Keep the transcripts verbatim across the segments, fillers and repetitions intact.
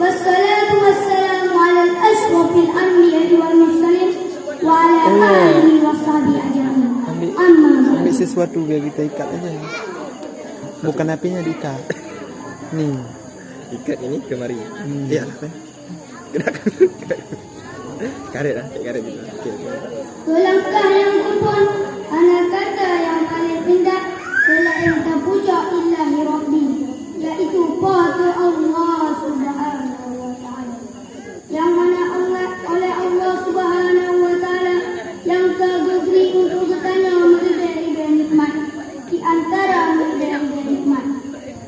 Wassalatu wassalamu ala asyrafil anbiya'i wal mursalin wa ala alihi wa sahbihi ajma'in. Ambil, ambil sesuatu biar kita ikat aja. Bukan apinya diikat. Ni. Ikat ini kemari. Hmm. Iyalah kan. Karet lah, karet gitu. Okey, okey. Langkah nyang geuphon hana kata nyang paleng indah seulaén tapujoe illahi Rabbi, yaitu Po teu Allah Subhanahu wa Ta'ala. Nyang mana Allah, oleh Allah Subhanahu wa Ta'ala nyang ka geubri untuk geutanyoe meuribée-ribée nikmat. Di antara meuribée-ribée nikmat,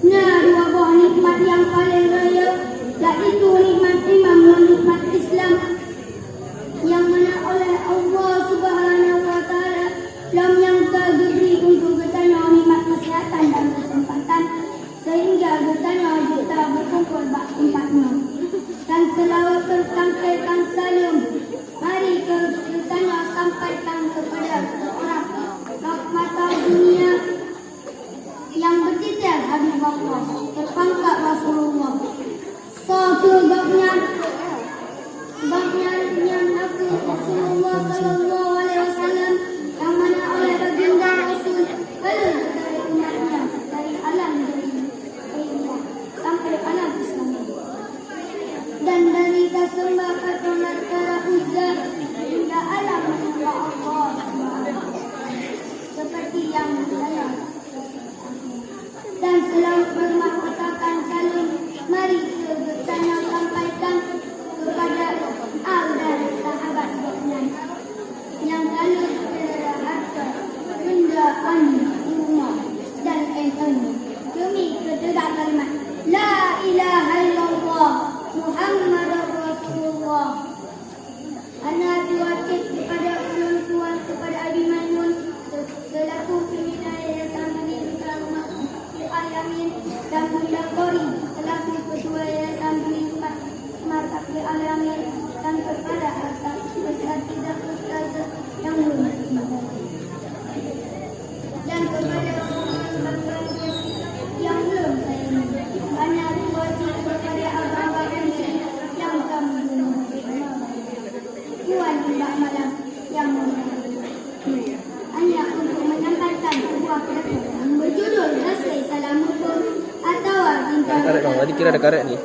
na dua boh nikmat nyang paleng rayeuk, yaitu nikmat iman ngon nikmat Islam. Nyang mana oleh Allah Subhanahu wa Ta'ala lom nyang ka geubri untuk geutanyoe nikmat keuseuhatan dan keuseumpatan, seuhingga geutanyoe jeuet tabeukumpul bak teumpat nyoe. Dan seulaweuet beurangkat dan saleuem mari geutanyoe sampaikan keupada seurang rahmatan dunia nyang beutitel Habibullah, teupangkat Rasulullah. Soe kheueh gobnyan? Gobnyan nyan na kheueh Rasulullah sallallahu alaihi wasallam, nyang mana oleh baginda Rasul ka lheueh dari umat nyan, dari alam jahiliyah sampai alam Islam. Dan dari taseumbah patung Lat dan Uzza hingga alam menyembah Allah Subhanahu wa Ta'ala, seperti yang dikenal. Dan seulaweuet beurahmat dan saleuem mari geutanyoe sampaikan keupada al dan sahabat gobnyan nyang ka lheueh keudroe hareuta, beunda, aneuk, rumoh dan laén-laén deumi keu teuga kalimat La ilaha illallah Muhammadar Rasulullah. Hana dua cit keupada ulôn tuan keupada Abi Maimun, se-, seulaku pimpinan Yayasan Pendidikan Umat Al-Yamin, dan Bunda Kori seulaku ketua Yayasan Pendidikan Umat Al-Yamin, dan keupada Ustaz, Ustaz, Ustaz nyang lôn dan keupada gurée nyang lôn sayangi, hana dua cit keupada abang-abang nyang ka meubunoe. Tuan nibak malam nyang mulia, hanya untuk menyampaikan sebuah pidato yang berjudul Gaséh Salam Muphom atawa Bintang. Karet bang, tadi kira ada karet ni.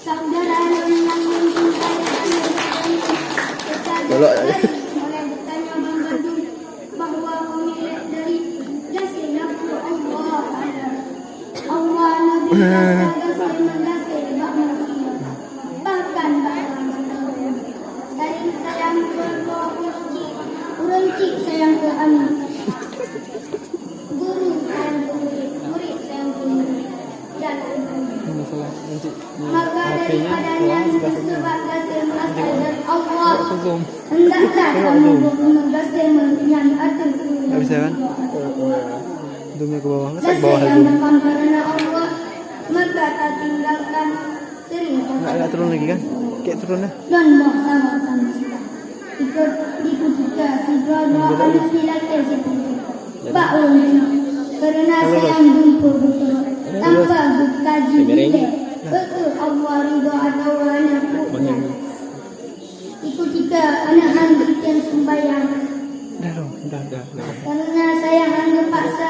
Saudara lôn nyang meucintai, teuka oleh geutanyoe banmandum bahwa peumilék dari gaséh na kheueh Allah Taala. Allah neubri rasa gaséh meugaséh bak manusia, bahkan bak ureueng seumayang. Sayang sayang keu ureueng chik, ureueng chik sayang keu aneuk, guru sayang keu murit, murit sayang keu guru, dan laén-laén. Ini masalah nanti. Maka daripada nyan, disebut gaséh meuasai dari Allah. Hendaklah kamu berguna gaséh nyan ateueh. Tak bisa kan? Zoomnya ke bawah. Masa ke bawah zoom? Gaséh nyang datang karena Allah, maka tatinggalkan sering. Enggak, enggak turun lagi kan? Kayak turun dah. Dan buang sama-sama. Ikut, ikut kita, sidroe-droe aneuk lelaki sipucuk. Bak ureueng nyan, karena sayang bungkôh beutôi, tanpa geukaji ilée, peu kheueh Allah ridha atawa hana peue nyan. Ikut kita, aneuk han geutem sumbayang. Dah, dah, dah, dah. Karena sayang han geupaksa,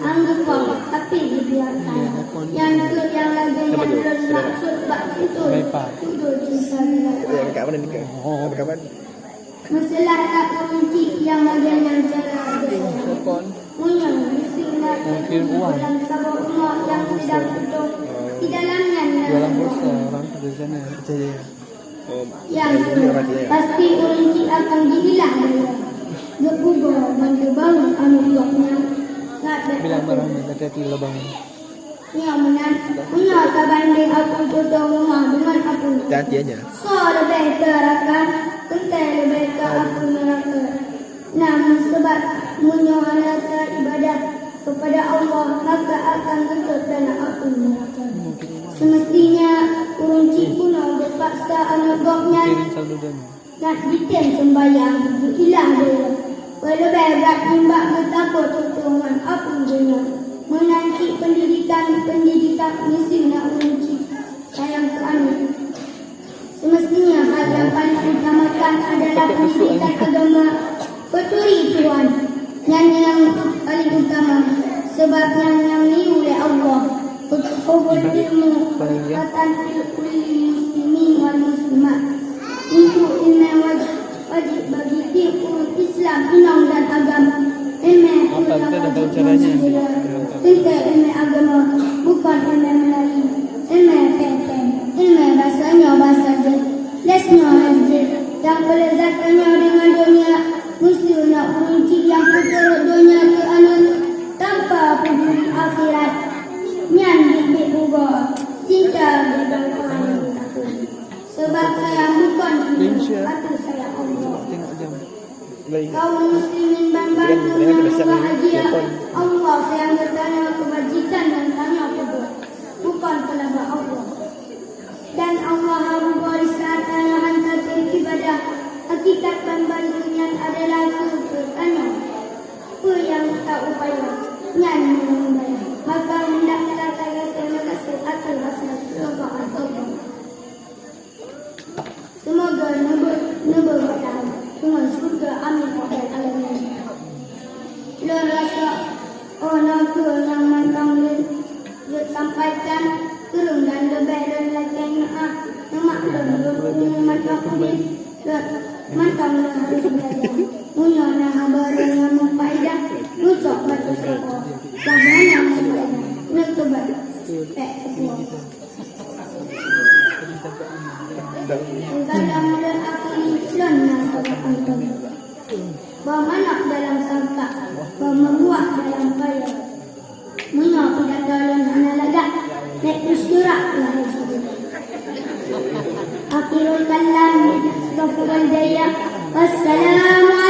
han geupaksa, tapi dibiarkan. Nyan kheueh nyang lagée nyan lôn maksud bak tutoe, tutoe cinta. Meuseulahlah ureueng chik nyang lagée nyan cara geuseulahlah. Meunyoe miseue na teupeue dalam saboh rumoh nyang seudang tudong, di dalam nyan na sidroe ureueng. Nyang pasti ureueng chik akan geuilah lé geupugoe ngon geubawa aneuk gobnyan. Ngat bèk takot. Nyoe meunan, meunyoe tabandeng apui tutong rumoh deungon apui, soe leubeh teuh rakan, teuntèe leubeh teuh apui neuraka. Nah, meusabat meunyoe hana taibadah keupada Allah, maka akan geutôb dalam apui neuraka. Seumeustinya ureueng chik bunoe geupaksa aneuk gobnyan. Ngat jitem seumbayang, geuilah deungon. Peuleubeh brat nibak geutakot tutoe ngon apui donya. Meunan cit peundidikan, peundidikan miseue na ureueng chik sayang keu Sabab nyan nyang neuyue lé Allah, ubit ilmu rahmatan lil muslimin wal muslimat. Untuk ilmu wajib, wajib bagi tiep ureuëng Islam inong dan agam. Ilmu nyang wajib nyan adalah teuntée ilmu agama, bukan ilmu meulayeue, ilmu péng-péng, ilmu basa nyoe basa jih, les nyoe les jih, nyang peuleueh geutanyoe deungon donya. Meuseu na ureuëng cit nyang peuturot donya keu aneuëk tanpa peuduli akhirat, nyan biet-biet bugoe cinta deungon Tuhan. Sabab sayang bukan ateueh sayang Allah. Kaum muslimin banmandum nyang meubahagia, Allah sayang geutanyoe keubajikan nyang tanyoe peubuet, bukan peulaba Allah. Dan Allah hana geurisau tanyoe hana tatem ibadah, hakikat banmandum nyan adalah keu tanyoe. Peue nyang taupaya, nyan meunyoe meubayah, maka handak that tagaséh meugaséh ateueh rasa keubah Allah. Seumoga neubeu-, neubeubalah deungon syeuruga, amin ya rabbal alamin. Lôn rasa, oh, na kheueh nyang mantong lôn jeuet sampaikan, kureueng dan leubeh lôn lakée meu'ah. Neumaklum lôn umu mantong udeb, lôn mantong lôn harôh beulajar. Meunyoe na haba nyang meufaedah, neucok bak saboh. Nyang hana meufaedah, neukeubah pék teupeue. Kadang lôn akui lôn na salah antom. Bah manok dalam sangkak, bah meubuah dalam kayée. Meunyoe pidato lôn hana lagak, bék neusyurak lagée sidroe. Akhirul kalam, astaghfirullah. Wassalamualaikum.